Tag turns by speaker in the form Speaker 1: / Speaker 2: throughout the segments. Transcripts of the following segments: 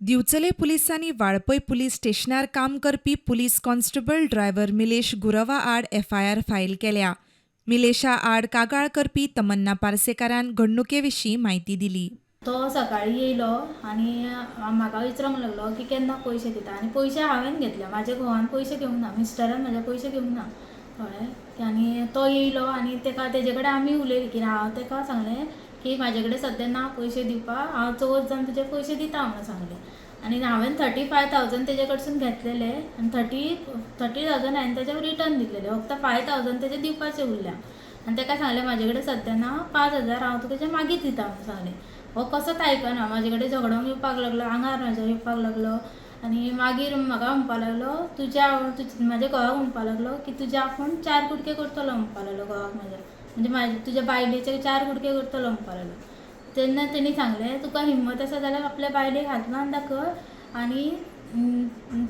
Speaker 1: दिवचले पुलिसांनी वाळपय पुलीस स्टेशनार काम करपी पुलीस कॉन्स्टेबल ड्रायव्हर मिलेश गुरवा आड एफआयआर फायल केल्या. मिलेशा आड कागाळ करपी तमन्ना पार्सेकारान घडणुके विशीं म्हायती दिली.
Speaker 2: तो सकाळी येयलो आनी म्हाका विचारूंक लागलो की केन्ना पयशे दिता आनी पयशे हांवें घेतले. म्हाज्या घोवान पयशे घेवंक ना, मिस्टरान म्हाज्या पयशे घेवंक ना, कळ्ळें. आनी तो येयलो आनी तेका तेजे कडेन आमी उलयली की हांव तेका सांगलें की म्हाजे कडेन सद्या ना पयशे दिवपाक, हांव चवथ जावन तुजे पयशे दिता म्हणून सांगलें. आनी हांवें 35,000 तेजे कडसून घेतलेले आनी 30,000 हांवें तेजे रिटर्न दिलेले, फक्त 5,000 तेजे दिवपाचे उरल्या. आनी तेका सांगलें म्हाजे कडेन सद्या ना 5,000, हांव तुका तेजे मागीर दिता म्हणून सांगलें. हो कसोच आयकना, म्हाजे कडेन झगडोंक येवपाक लागलो, आंगार म्हाज्या येवपाक लागलो. आनी मागीर म्हाका म्हणपाक लागलो तुज्या म्हाज्या घोवाक म्हणपाक लागलो की तुज्या आपूण 4 कुडके करतलो म्हणपाक लागलो घोवाक म्हाज्या, म्हणजे म्हाज्या तुज्या बायलेचे 4 कुडके करतलो म्हणपाक लागलो. तेन्ना तेणी सांगलें तुका हिम्मत आसा जाल्यार आपल्या बायलेक हात लावन दाखय आनी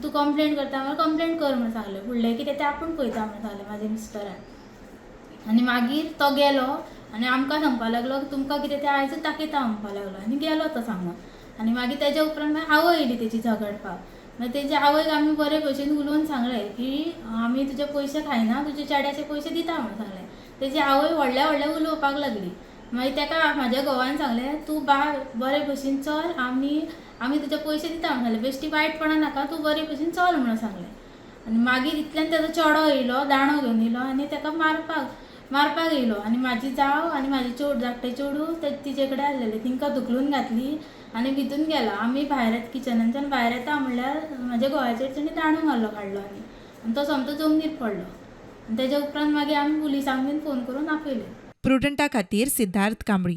Speaker 2: तूं कंप्लेन करता म्हळ्यार कंप्लेन कर म्हणून सांगलें. फुडलें कितें तें आपूण पळयता म्हणून सांगलें म्हाज्या मिस्टरान. आनी मागीर तो गेलो आनी आमकां सांगपाक लागलो की तुमकां कितें तें आयजूच दाखयता म्हणपाक लागलो आनी गेलो तो सांगून. आनी मागीर तेज्या उपरांत मागीर आवय येयली तेजी झगडपाक. मागीर तेजे आवयक आमी बरे भशेन उलोवन सांगलें की आमी तुजे पयशे खायना, तुजे चेड्याचे पयशे दिता म्हणून सांगलें. तेजी आवय व्हडल्या व्हडल्या उलोवपाक लागली. मागीर तेका म्हाज्या घोवान सांगलें तूं बा बरे भशेन चल, आमी तुजे पयशे दिता म्हणून सांगलें, बेश्टी वायटपणां नाका, तूं बरे भशेन चल म्हणून सांगलें. आनी मागीर इतल्यान तेजो चेडो येयलो, दांडो घेवन येयलो आनी तेका मारपाक येयलो. आनी म्हाजी जाव आनी म्हाजी धाकटे चेडूं तिजे कडेन आसलेलें, तिंकां धुकलून घातली आनी भितून गेलो. आमी भायर किचनांतल्यान भायर येता म्हणल्यार म्हाज्या घोवाचेर तेणी दांडो मारलो काडलो आनी तो सोमतो जमनीर पडलो. आनी तेज्या उपरांत मागीर आमी पुलिसांक बीन फोन करून आपयले.
Speaker 1: प्रुडंटा खातीर सिद्धार्थ कांबळी.